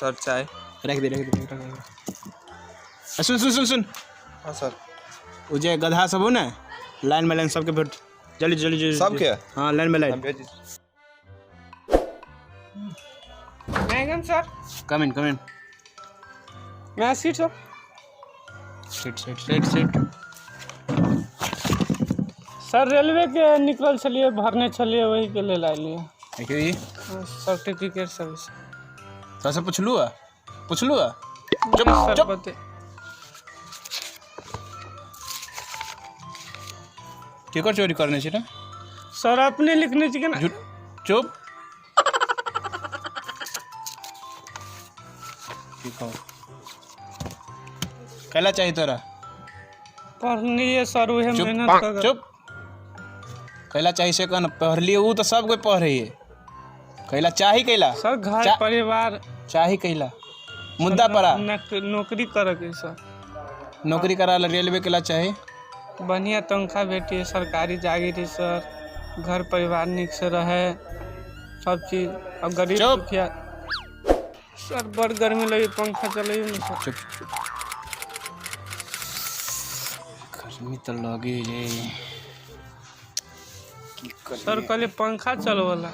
Sir चाय रख दे रख दे रख दे। सुन सुन सुन सुन। हाँ सर। ओ जे गधा सब हो ने, लाइन में लाइन सबके भेट, जल्दी जल्दी जल्दी। सबके? हाँ, लाइन में लाइन। भेज। Megan sir. Come in, come in. मैं seat sir. Sit sit sit sit. Sir railway के निकलल छलिए, भरने छलिए, वही के लेल आइलिए। देखियो ई सर्टिफिकेट सब। तोरा से पुछलू है, पुछलू है? चुप सर चुप। बते केकर चोरी करने छी रे? सर अपने लिखने छी केना? झूठ, चुप। ठीक हो, कैला चाहिए तोरा? पढ़लिए सर, उहे चुप मेहनत कर। चुप। कैला चाहिए से कह न, पढ़लिए ऊ तो सब कोई पढ़ रही है। कैला चाही कैला? सर घर परिवार चाही कैला? मुद्दा पड़ा। नौकरी करे के सर। नौकरी करा ला रेलवे के ला चाही? बढ़िया तनख्वाह भेटिए, सरकारी जागीर है सर, घर परिवार निक से रहे, सब चीज। और गरीब चुप। दुखिया सर, बड़ गर्मी लगी, पंखा चलैयो ने सर। चुप। गर्मी तो लगे रे, की करिए? सर कहलिए पंखा चलवला।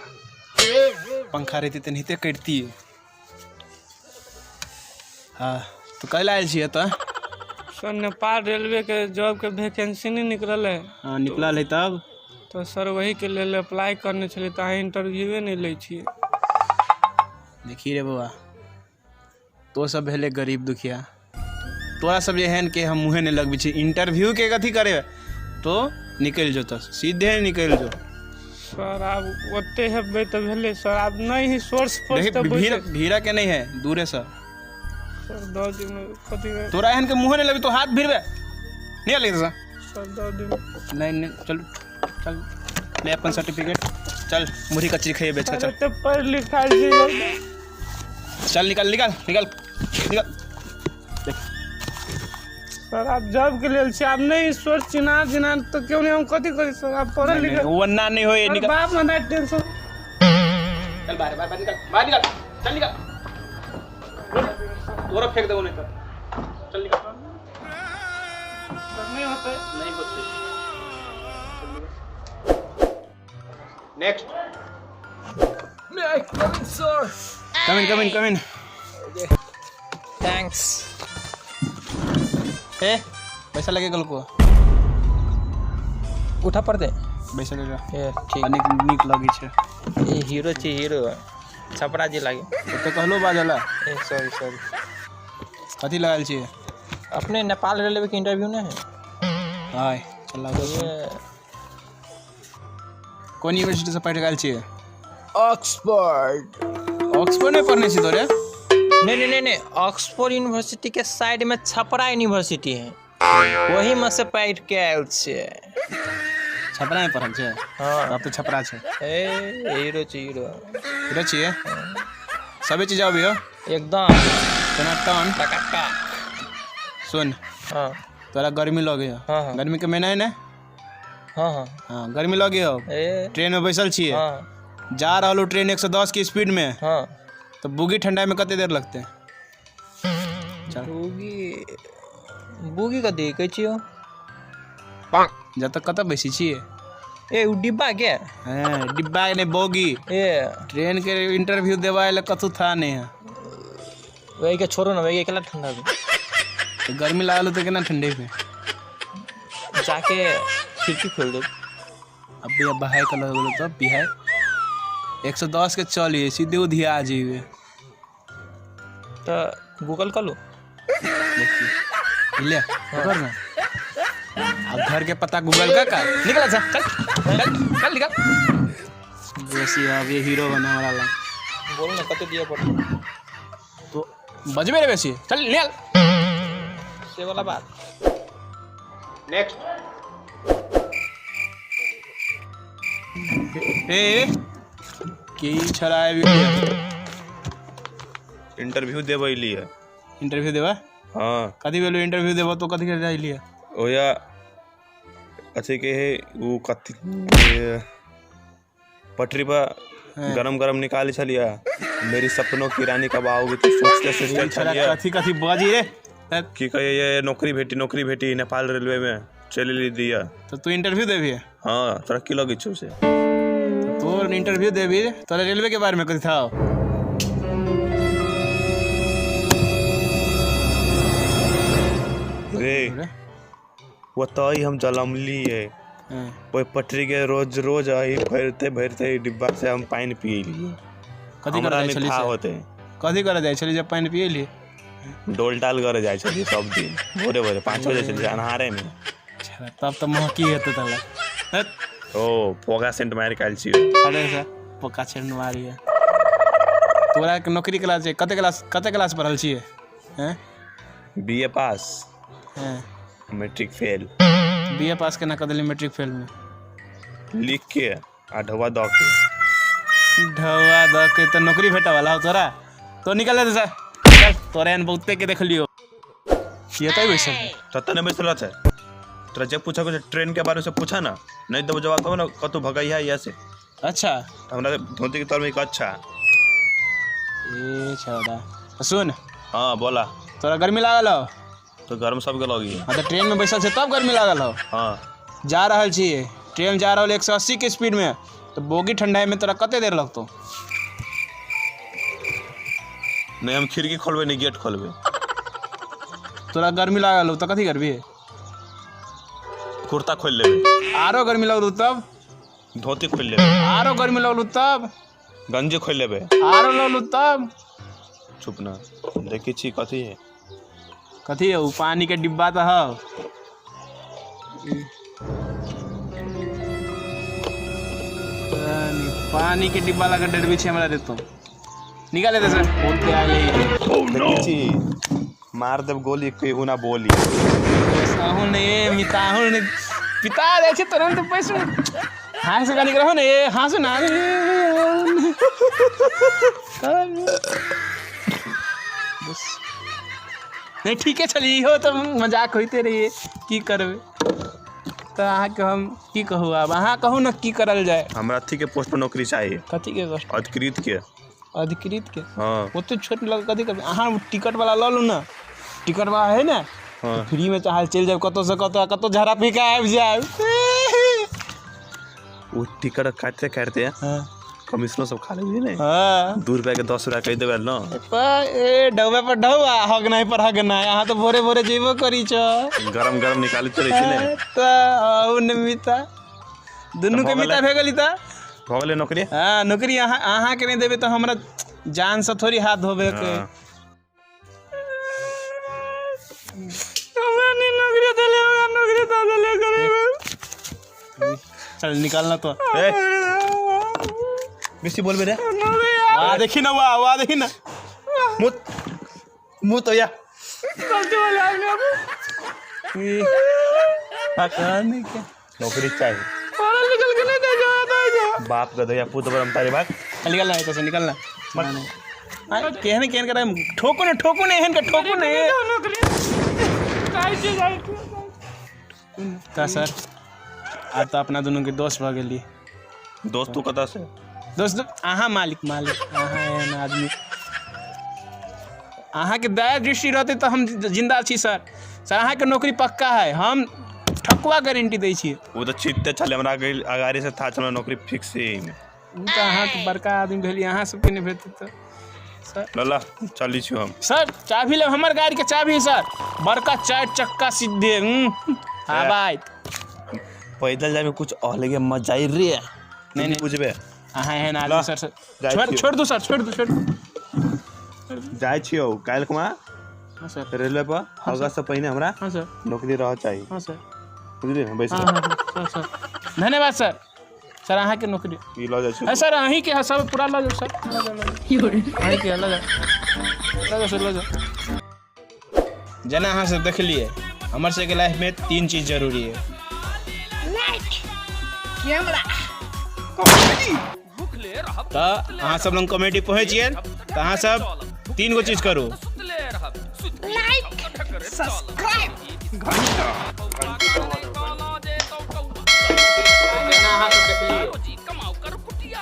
पंखा रहती तऽ नहिते कटती। हाँ, तो कैला आयल छियै तऽ? सर नेपाल रेलवे के जॉब के वैकेंसी नहीं निकलल है। हाँ, निकलल है तब? तो सर वही के लेल अप्लाई करने छलिए, तऽ अहाँ इंटरव्यूए नहीं लै छियै। देखी रे बौआ, तो सब भेलै गरीब दुखिया, तोरा सब जे एहन के हम मुँहे नहि लगबै छी। इंटरव्यू के कथी करे तो निकलि जो, तऽ सीधे निकलि जो। सर आब ओते हेबै तऽ भेलै सर, आब नहीं ही सोर्स देखी फोर्स तऽ भीड़ भीड़ा के नहीं है, दूरे से। सर दऽ दियौ ने, कथी तोरा एहन के मुँहे नहीं लगबी तो हाथ भिड़बे नहीं लगे सर। सर दऽ दियौ। नहीं नहीं, चल चल, ले अपन सर्टिफिकेट, चल मुरही कचरी खाइए बेच के, चल। एते पढ़ लिखा छी। चल निकल निकल निकल निकल। सर आप जॉब के लेल छी, आब नहीं सोर्स चिन्हार चिन्हार तऽ केओ नहीं, हम कथी करी सर, आप पढ़ल लिखल। वो ना नहीं होए, सर, निकल। बाप मना टेंशन। चल बाहर बाहर निकल, बाहर निकल, चल निकल, तोरा फेंक देबो नहीं तो, चल निकल। सर नहीं होते। नहीं होते। Next. May I come in, sir? Come in, come in, come in. Thanks. ए पैसा लगे गल को। उठा पड़ते। पैसा ले जा। ए ठीक। निक निक लगी छे। ए हीरो छी, हीरो छपरा जी लागे। तो कहलो बाजला। ए सॉरी सॉरी। कथी लागल छी? अपने नेपाल रेलवे के इंटरव्यू नहीं है? हाय चल लागल। ये कोन यूनिवर्सिटी से पढ़ गेल छी? ऑक्सफोर्ड। ऑक्सफोर्ड में पढ़ने छी तोरे? नहीं नहीं नहीं नहीं, ऑक्सफोर्ड यूनिवर्सिटी के साइड में छपरा यूनिवर्सिटी है, वही में से पढ़ के आयल छे। छपरा में पढ़ल छे? हाँ। अब तो छपरा छे। ए हीरो छी, हीरो। हीरो छिए? सबे चीज आबियो एकदम टनाटन टकाटक। सुन। हाँ। तोरा गर्मी लगे हो? हाँ, हाँ। गर्मी के महीना है ने? हाँ हाँ। हाँ, गर्मी लगे हो? ए ट्रेन में बैसल छिए? हाँ। जा रहल हो ट्रेन 110 की स्पीड में। हाँ। तो बुगी ठंडा में कते देर लगते? चल। बुगी बुगी कथी कहै छियो? जब तक कतऽ बैसी छिए? ए उ डिब्बा के? हाँ, डिब्बा नहीं बोगी। ए ट्रेन के इंटरव्यू देवा ले कतौ था नहीं है। वही के छोड़ो ना, वही के अकेला ठंडा भी। तो गर्मी लागल तो केना ठंडे पे? जाके खिड़की खोल दो। अब भी अब बहाय के लगल तो बिहार 110 के चलिए सीधे उधिया जेबे। तो गूगल कर लो। देखिए ले कर ना, अब घर के पता गूगल का का निकल जा, चल चल चल निकल। वैसे अब ये हीरो बना वाला ला। बोलो ना कते दिया पड़ता तो बजबे रे वैसे, चल निकल से वाला बात। नेक्स्ट। ए की छड़ा आबि गेल? इंटरव्यू देबै लिए। इंटरव्यू देबा? हाँ। कथी भेलो इंटरव्यू देबा तो कथी के लिए? ओया अथी के है उ कथी पटरी पर गरम गरम निकालै छलियै। मेरी सपनों की रानी कब आओगी, तो सोचते सोचते छलियै। कथी कथी बजी रे? की कहिए, नौकरी भेटी, नौकरी भेटी नेपाल रेलवे में चलि एली दिया। तऽ तू इंटरव्यू देबही? हाँ, तोरा की लगै छौ से? तोर इंटरव्यू देबही, तोरा रेलवे के बारे में कथी था? रे ओतऽ हम जलमलियै। ओहि पटरी के रोज रोज अही भरिते भरिते डिब्बा से हम पानि पियलियै। कथी हमरा करे जाइ नहि छली था से? होते। कथी करे जाइ छली जब पानि पियली? डोल टाल करे जाइ छलियै सब दिन भोरे भोरे 5 बजे छलियै अन्हारे में। अच्छा, तब तऽ महकी हेतौ तोरा। हट। ओ पोगा सेंट मारि के आयल छियै। अरे सर पोका छेड़ मारी है। तोरा के नौकरी क्लास छै, कते क्लास, कते क्लास पढ़ल छियै? हैं? बी ए पास। हैं? Matric fail. B ए पास केना कऽ देली मैट्रिक फेल में? लिख के आ ढौआ दऽ के। ढौआ दऽ के तऽ नौकरी भेटऽ वाला हो तोरा? तो निकल दे सर, चल। तोरा एहन बहुते के देखलियो। की हेतै बैसल? ततऽ नहि बैसल छै। तोरा जे पूछऽ के छै ट्रेन के बारे में से पूछा ना, नहीं देबो जवाब तब ने कतौ भगैया यहाँ से। अच्छा। हमरा धोती के तर में एक अच्छा। ए छौड़ा सुन। हाँ बोला। तोरा गर्मी लागल हो? तो गर्म सबके लगी। हाँ, तऽ ट्रेन में बैसल छै तब गर्मी लागल हो? हाँ। जा रहल छियै, ट्रेन जा रहल 180 के स्पीड में, तऽ बोगी ठंडाई में तोरा कते देर लगतौ? नहीं, हम खिड़की खोलबे नहीं गेट खोलबे। तोरा गर्मी लागल हो तऽ कथी करबी? कुर्ता खोल लेबे। आरो गर्मी लगलू तब? धोती खोल लेबे। आरो गर्मी लगलू तब? गंजी खोल लेबे। आरो लगलू तब? चुप ना, देखै छी कथी है। कथी है? उ पानी के डिब्बा तऽ हौ। पानी के डिब्बा लगा डरबी छी हमरा रे तू। निकाल दे सर, बहुत आयल है। देखै छी, मार देब गोली केहू ना बोली। साहुन ने ए मिताहुन ने पिता जाइ छै तुरंत पैसा हाँस कनिक रहू ने, ए हाँसू ना। बस नहीं, ठीके छली, इहो तऽ मजाक होइते रहिए, की करबै? तऽ अहाँके हम की कहू आब? अहाँ कहू ने, की करल जाय? हमरा अथी के पोस्ट पर नौकरी चाहिए। कथी के कष्ट? अधिकृत के। अधिकृत के? हाँ। ओते छोट लग कथी करबै अहाँ? टिकट वाला लऽ लू ने, टिकट वाला है ने? हाँ। फ्री में चाहे चलि जायब कतौ से कतौ, कतौ झड़ा पी के आबि जायब। वो टिकट काटते काटते हाँ। कमिश्नो सब खा लेबी ने। हाँ। 2 रुपया के 10 रुपया कहि देबै न। तऽ ए ढौआ पर ढौआ, हगनाइ पर हगनाइ, अहाँ तऽ भोरे भोरे जेबो करी छ। गरम गरम निकाली चलै छी ने। तऽ अहू ने मिता दुनू के भऽ गेलै। मिता भए गेली तऽ। भऽ गेलै नौकरी। हाँ, नौकरी अहाँ अहाँके नहि देबै तऽ हमरा जानसँ थोड़ी हाथ धोबे के। हाँ। हमरा नहीं नौकरी देले, हमरा नौकरी दऽ देले गरीब। चल निकालना तो। ए बेसी बोलबे रे। वाह देखी ना, वाह वाह देखी ना। मुँह मुँह तो या। गलती वाले आदमी के नौकरी चाहिए। पढ़ल लिखल के नहीं दे जो दे जो। बाप गधैया पुत बरम तारी भाग। निकलना है तो निकलना। केहन केहन करे, ठोको ने, ठोको ने, एहन के ठोको ने। नौकरी जाइ छी, जाइ छी। तऽ सर, आब तऽ अपना दुनू के दोस्त भऽ गेली। दोस्त तू कतऽ से? दोस्त अहाँ, मालिक मालिक अहाँ एहन आदमी, अहाँके दया दृष्टि रहतै तऽ हम जिंदा छी सर। सर, अहाँके नौकरी पक्का है, हम ठकुआ गारंटी दै छी। वो तऽ चित्ते छलै हमरा अगाड़ी से था छलै नौकरी फिक्स है एहिमे। ओ तऽ अहाँके बड़का आदमी भेलियै, अहाँ सबके नहि भेटतै तऽ सर? लला चलै छी हम। सर, चाभी लेब? हमर गाड़ीके चाभी सर, बड़का चारि चक्का सीधे हाँ बाय। पैदल जाए में कुछ अलगे मजा आई रे। नहीं, नहीं। बुझबे। अहाँ एहन आदमी ला, सर, सर जाइ छोड़ छियौ। छोड़ दू सर, छोड़ दू, छोड़ दू। जाइ छियौ काल्हि खुमा। हाँ सर। रेलवे पर अगस्त से पहिने हमरा हाँ सर। नौकरी रह चाही। हाँ सर। बुझलियै ने? बैस। हाँ हाँ हाँ, सर, सर धन्यवाद सर। सर, अहाँके नौकरी ई लऽ जाइ छी। अरे सर, अहीं के है सब, पूरा लऽ जाओ सर, लऽ जाओ, लऽ जाओ, अहीं के है, लऽ जाओ, लऽ जाओ सर, लऽ जाओ। जेना अहाँ सब देखलिए, हमर सबके लाइफमे तीन चीज जरूरी है। कैमरा। तऽ अहाँ सब लग कॉमेडी पहुँच गेल तऽ अहाँ सब तीन गो चीज करू। Like, subscribe. जेना अहाँ सब देखलिए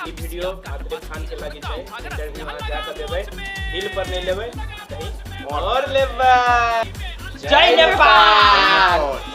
ई वीडियो आतिरेक खान के लगी छै। इंटरव्यू अहाँ जाके देबै, दिल पर नहीं लेबै, कहीं और लेबै। जय नेपाल।